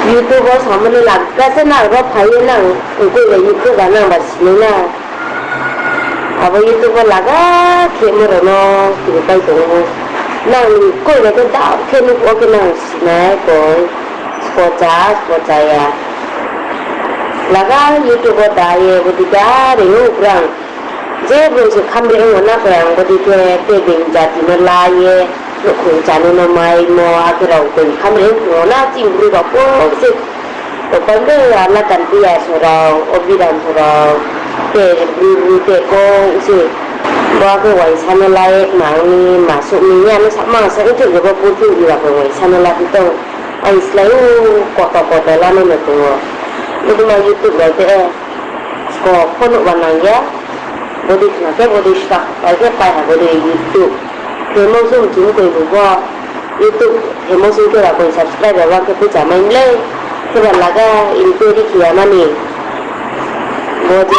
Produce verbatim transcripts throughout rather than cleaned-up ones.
YouTube wo samo le laga se nang ro phai ye nang, koi le YouTube ba nang ba sinai na. Abo YouTube wo laga khemo rao no kiripai tong ou. Nang ni koi le khe da khe nuh wo khe nang sinai koi. Spocha, spocha ya. Laga YouTube wo da ye, bodei khe are ou brang. Je brouh se khamre ong na koi ang bodei khe te being jati no la ye, nouhkhong chani no maimo, akhe rao koi khamre ong na chini brouh rao pho se. Tokoi le ala kanti ya so rao, o biram so rao, te bru bru te kong se. Bo akhe uaingsa no la ye kma ong ni ma souh mi ya no sama sa khe thik je bo purthimbi ba khe uaingsa no la phi tong. Ang slái ou koto koto lanai no tong ou. Bodei ma YouTube rao te, e, sko pho nuh ba nang ya. Bodei khna khe bodei sta, pai khe pai ha bodei YouTube. Famous ong chung koi bu pho. YouTube famous ong khe ba koi subscriber ba khe poicha mai mlei. Khe ba laga inquiry khe ya mani. Bo je,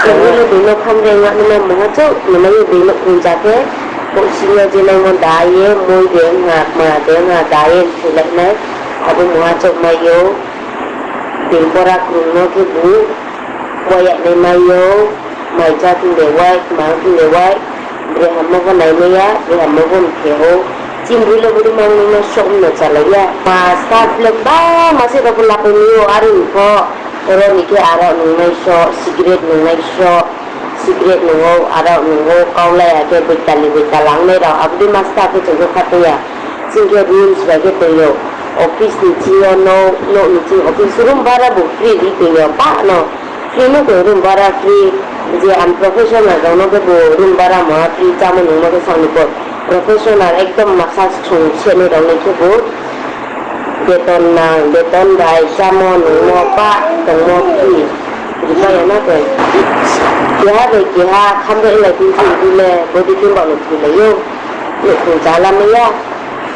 je le being no khamre ong naima muha chouh, naima ye being no khongcha khe, bo sing yo je naimo da ye, moi de ong ha, kma de ong ha, da ye thoi lai nai, abo muha chouh mai ou. Being pora krung no khe bu, bo ya nai mai ou, mai cha thing de wai, kma thing de wai, bre hammo pho nai mai ya, bre hammo pho mkhe ou. Chini bru le bodei ma ong naima soh no chalai ya. Ma staff le bangma se rao pho lapai mi ou, are pho. Oro ni khe arao nungnai so, cigarette nungnai so, cigarette nung ou, arao nung ou, kaulai ya khe boitali boitala ongnai rao, abo dei ma staff khe chung khe khatung ya. Chini khe rules bai khe tong ou. Office ni ching yo nouh, nouh ni ching office, room bara bu free ri tong ou, pah no. Free no tong, room bara free. Je unprofessional rao no khe bu room bara ma free, chámo nungmo khe saoh ni pho. Professional ekdom maksa sung se nai rao ni khe bu beton nang, beton bai chámo nungmo pah tongmo free. Ripai ya na khe. Keha bai keha khamre onglai phi chini bru le bodei khe baoh no thoilai ou. Nouhkhong chala mai ya.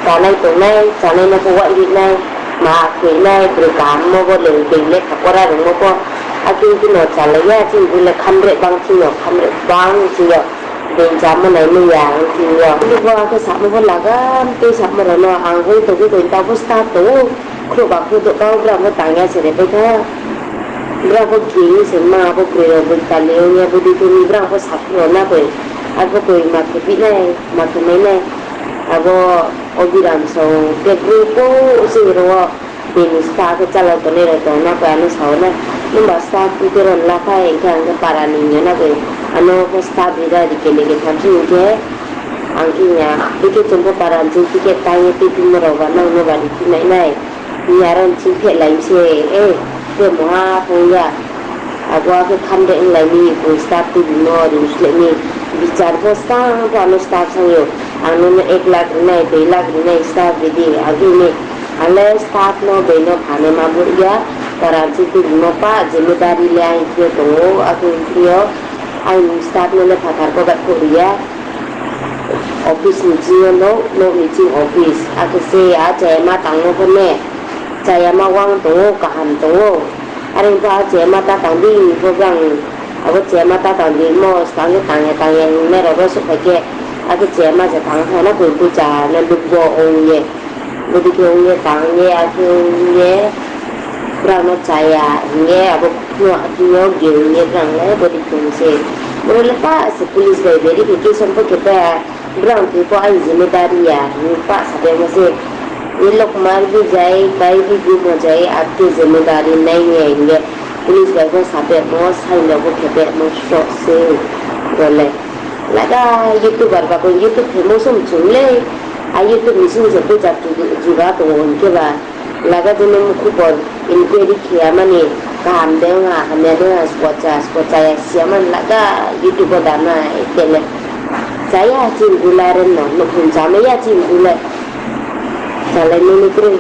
Chanai tongnai, chanai no pho wai ri nai, ma khe nai, broi kahammo bo le being le khapora rungmo pho. Akhe khe no chalai ya, chini bru le khamre bang thing yo, khamre bang thing yo. Being chámo nai mai ya ong thing yo. Bo akhe samo pho laga, tei samo rao no ang hoi tong khe koi ta pho staff tong ou. Khrouh ba khrouh douh kau brang pho tang ya se de pai tha. Brang pho khe se ma pho broi rao boitali ong ye bodei khe mi brang pho sakhrouh rao na koi. Arpho koi ma khe phi nai, ma khe mai nai. Abo o biram song te bru pho se ro wo. Bini staff khe chala tongnai rao tong na koi ano sa ou na. Nungba staff khe ro la phai hing khe ang khe para ni hing ya na koi. Ano pho staff ri ra ri kele khe tham se hing khe. Ang khe ya, bikhe chung pho para ni ching ticket tang ye tuipimo rao ba nang no ba ri phi nai nai. Hing ye aro ni ching phehlai se, e, te muha phung ya. Abo akhe khamre onglai mi, bung staff tuibimo ri sleh mi. Bichar pho skang pho ano staff sang yo. Ang no ek lakh ri nai, dui lakh ri nai staff ri di, abo ni. Ang le staff no bini phanai ma bo ya. Para ni ching tuibimo pah, zimedari le ang thing yo tong ou, akhe thing yo. Ang staff no le phathar pho baihkhouh ri ya. Office ni ching yo nouh, nouh ni ching office. Akhe se a chayama tangmo pho ne, chayama wang tong ou, kaham tong ou. Are pho a chayama ta tang di pho brang, abo chayama ta tang di mo, skang khe tang ya, tang ya hingnai rao ro souhphai khe, akhe chayama se tang ha na koi poicha no lukbo ong ye. Bodei khe ong ye tang ye, akhe ong ye, brang no chaya hing ye, abo no, thing yo gel hing ye brang le bodei khe ong se. Boro le pah se police bai verification pho khe pai ha, brang thoi pho aini zimedari ya hing pah sa de mo se. Ye lokmar bi jai, bai bi gumo jai, akhe zimedari nai ye hing ye. Police bai pho sa de mo, sign rao pho khe de mo, sroh se. Bo le. Laga YouTuber ba koi YouTube famous ong chung le. A YouTube ni sing se poicha juga tong ou hing khe ba. Laga je no mukhu por inquiry khe ya mani kaham de ong ha, hamya de ong ha, spocha, spocha ya si ya mani laga YouTube wo da nai tele. Chaya chini bru le are no, nouhkhong chámai ya chini bru le. Chalai nini kroi.